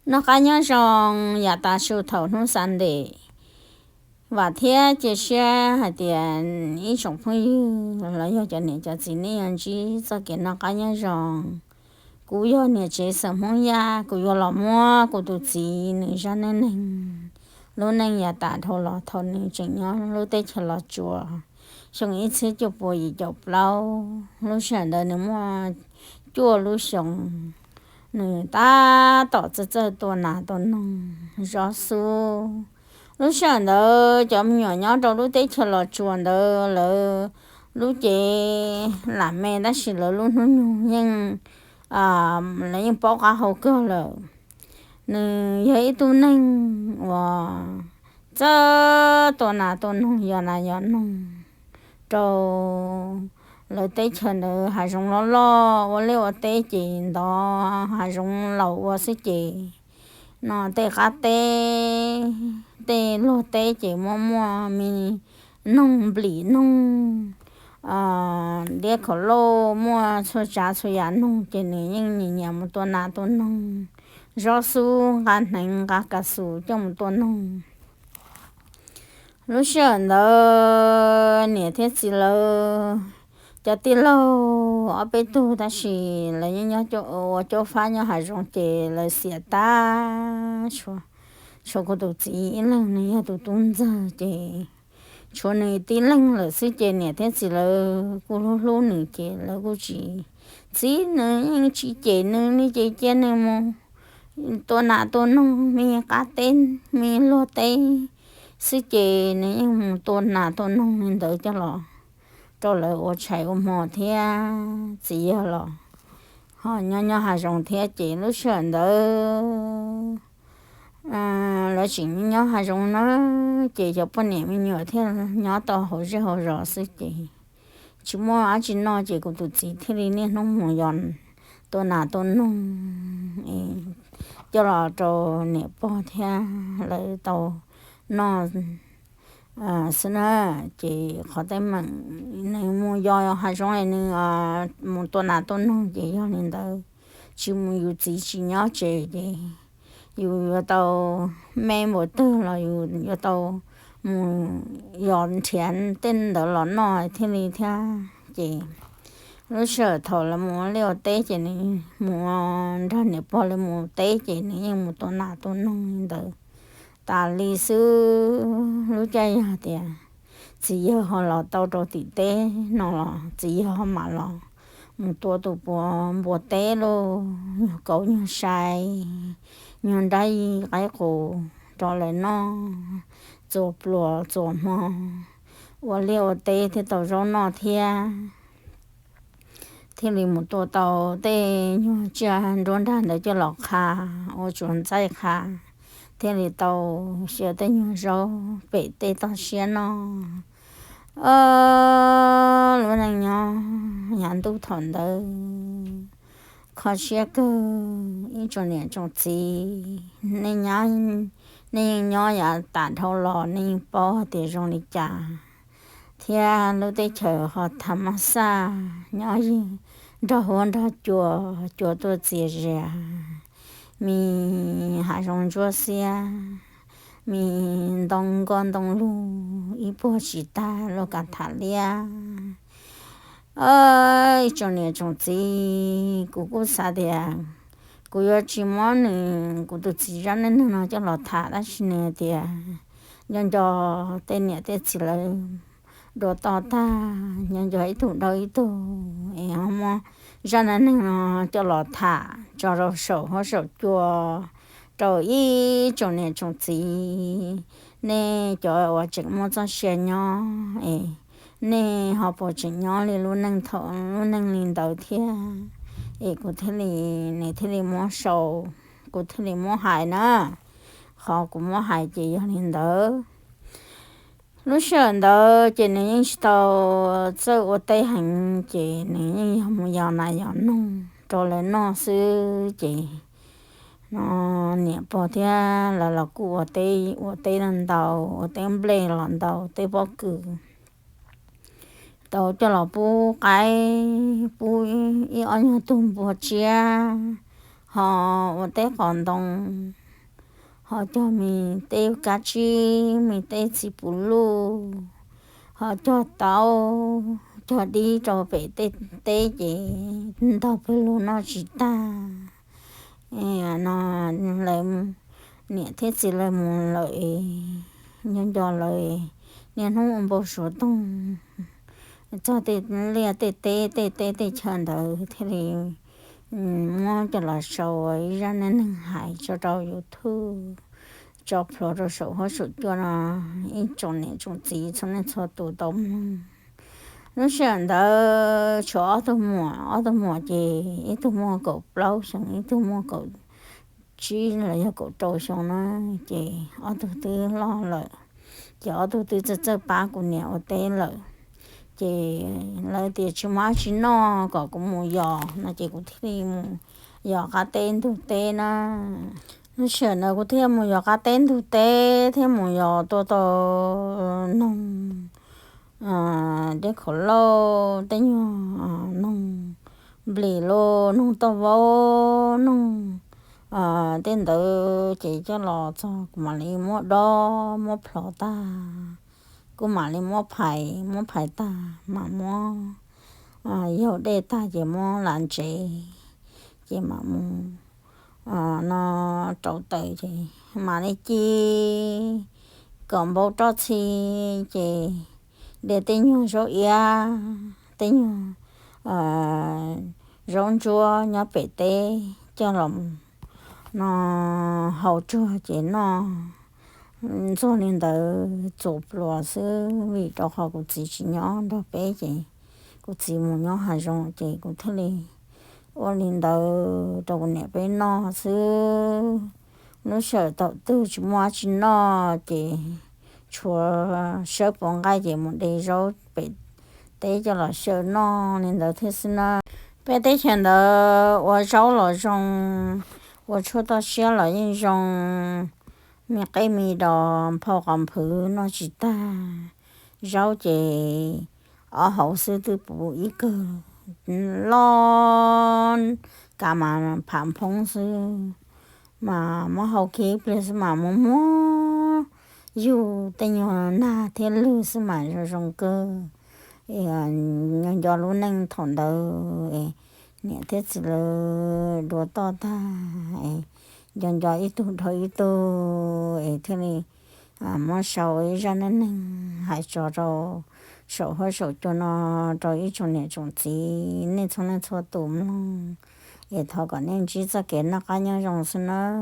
Noj qab nyob zoo, yav tas su thaum hnub Sunday, vam thiab cia siab hais tias ib tsoom phooj ywg los yog cov niam cov txiv nej yuav ntsib txoj kev noj qab nyob zoo. Kuv yog niam tsev xeem Hmoob Yaj, kuv yuav los muab kuv tus txiv nws zaj neej neeg, lub neej yav tas dhau los thaum nws tseem nyob lub teb chaws Los Tsuas, xyoo ib txhiab cuaj puas yim caum plaub. Lub sij hawm ntawd nws muaj cuaj lub xyoos, nws tab tom txawj txawj tua nas tua noog, zov xub. Lub sij hawm ntawd cov me nyuam nyob rau lub teb chaws Los Tsuas ntawd lawv lub cev lam me tab sis lawv lub hnub nyoog yeej, lawv yeej paub qab hau kawg lawm. Nws yog ib tug neeg uas txawj tua nas tua noog, yos nas yos noog rau lawv teb chaws ntawd. Hav zoov loj loj, ua liaj ua teb ces ntov hav zoov laus ua xwb ces no tej qab teb, tej luag teb ces muaj muaj me noog nplim, noog diab khaum lauj, muaj txhua tsav txhua yam noog ces nws yeej nyiam nyiam mus tua nas tua noog, zov xub, nqa hneev nqa kas xus coj mus tua noog. Lub sij hawm ntawd niam thiab txiv lawv cov tij laug ob peb tug tab sis lawv yeej nyob ua caub fab nyob hav zoov ces lawv xiam tag. Tshuav kuv tus txiv ib leeg, nws yog tus tub ntxawg ces tshuav nws tib leeg lawm xwb ces niam thiab txiv lawv kuj hlub hlub nws ces lawv kuj tsis, txiv nws yeej tsis cem nws li ces cia nws mus tua nas tua noog me qab teb, me luag teb xwb ces nws yeej mus tua nas tua noog li ntawd coj los rau lawv ua tshais ua hmo thiab. Txiv yawg los ho nyob nyob hav zoov thiab ces lub sij hawm ntawd lawv tseem nyob hav zoov na, ces cov poj niam me nyuam thiaj nyob tau hauv zej hauv zos xwb ces tsis muaj dab tsi noj ces kuv tus txiv thiaj li niaj hnub mus yos tua nas tua noog coj los rau niam pog thiab lawv tau noj xwb na. Ces qhov teeb meem nws mus yos hav zoov es nws mus tua nas tua noog ces yog li ntawd, tsis mus, yus txiv tsis nyob tsev ces yus yuav tau me npaum twg los yus yuav tau mus yos nrhiav tej ntawd los noj thiaj li thiab. Ces lub sij hawm thaum lawv mus ua liaj ua teb ces nws mus nrog niam pog lawv mus teb ces nws yeej mus tua nas tua noog li ntawd tas li xwb. Lub caij yog tias txiv yawg ho los tau rau tim teb no los txiv yawg ho mam los mus tua tus puav npua teb lauj, nyuag kauv nyuag sai, nyuag nrab yi qaib qus rau lawv noj txhua pluas txhua hmo, ua liaj ua teb thiaj tau zaub noj thiab. Thiaj li mus tua tau tej nyuag tsiaj nruab nrag ntawd coj los qha ua tsuav ntxaij qha, thiaj li tau xyaw tej nyuag zaub pem tej toj siab noj. Lub neej nyob yav ntuj thaum ntawd kho siab kawg ib tsoom niam tsoom txiv. Nej yeej nyob yav tas dhau los nej yeej paub hais tias zoo li cas, thiab lub teb chaws ho tham mab xaj nyob yeej nrog huab nrog cua, cua tuaj txias zias, me hav zoov ntsuab xiab, me ntoo nkoj ntoo lug ib puag tsis tag luaj kav tham liab. Ib tsoom niam tsoom txiv, kuv kuj xav tias kuv yuav tsis muab nws kuv tus txiv zaj neej neeg no coj los tham tab sis nws tias nco nco tej niam tej txiv lawv dua toj tag, nco nco ib tug dhau ib tug es ho muab zaj neej neeg no coj los tham tso rau saum huab saum cua rau ib tsoom niam tsoom txiv, nej cov uas tseem muaj txoj sia nyob es nej ho puas tseem nyob li lub neej thaum lub neej li ntawd thiab. Es kuv thiaj li, nws thiaj li muab sau, kuv thiaj li muab hais na. Qhov kuv muab hais ces yog li ntawd. Lub sij hawm ntawd ces nws yeej tsis tau txawj ua teb heev ces nws yeej yog mus yos nas yos noog rau lawv noj xwb ces no niam pog thiab lawv los kuj ua teb, ua teb ntau, ua teb nplej los ntau, teb pob kws tau coj los pub qaib, pub ib ob nyuag tug npua tsiab, ho ua teb qos ntoo, ho cog me teb kab tsib, me teb txiv puv luj, ho cog taub cog dib rau pem tej teb ces ntog pawg lug noj tsis tag. No lawv, niam thiab txiv lawv mus lawm, nco nco lawv niaj hnub ua npau suav toog txog tej liaj tej teb, tej teb tej chaw ntawd thiaj li muab coj los sau ua ib zaj neej neeg hais tso rau YouTube, tso plhuav rau saum huab saum cua no ib tsoom niam tsoom txiv txhua leej txhua tus tau mloog. Lub sij hawm ntawd tshuav ob tug muam, ob tug muam ces ib tug muaj kaum plaub xyoo, ib tug muaj kaum tsib los yog kaum rau xyoo na, ces ob tug twb loj lawm, ces ob tug twb txawj txawj pab kuv niam ua teb lawm. Ces lawv tias tsis muaj dab tsi noj kom kuv mus yos no ces kuv thiaj li mus yos qab teb ntug teb na. Lub sij hawm ntawd kuv thiaj mus yos qab teb ntug teb thiab mus yos tua tau noog, dej khaum lauj, tej nyuag noog nplis lauj, noog tauj vaub, noog tej ntawd ces coj los txog kuv mam li muab dob muab plhov tag, kuv mam li muab phais, muab phais tag mam muab yaug dej tag ces muab lam ntsev, ces mam mus no rauv taws ces mam li ci kom npau roj txhi, ces de tej nyuag zaub iab, tej nyuag zaub ntsuab nyob pem teb coj los no hau tsuag ces noj. Ntxuag li ntawd txuas pluas xwb vim rau qhov kuv txiv tsis nyob nrog peb ces kuv txiv mus nyob hav zoov ces kuv thiaj li ua li ntawd rau kuv niam peb noj xwb. Lub sij hawm thaum twg tsis muaj dab tsi noj ces tshuav sawb puas nqaij ces mus de zaub pem teb coj los xyaw noj li ntawd thiab xwb na. Peb teb chaws ntawd ua zaub los zoo, ua tshuaj toj siab los yeej zoo, me qej me dos nphau qos nphwv noj tsis tag. Zaub ces ob hauv xwb twb puv ib kawg loj, kav mas pham nphoob xwb, mas muab hau kiag ib pliag xwb mas muag muag yug tej nyuag nag thiab lwg xwb mas zoo zoo kawg. Nco nco lub neej thaum ntawd, niam thiab txiv lawv dua toj tag, nco nco ib tug dhau ib tug es thiaj li muab sau ib zaj neej neeg hais tso rau saum huab saum cua no rau ib tsoom niam tsoom txiv nej txhua leej txhua tus mloog, es thov kom nej ntsib txoj kev noj qab nyob zoo xwb nawb.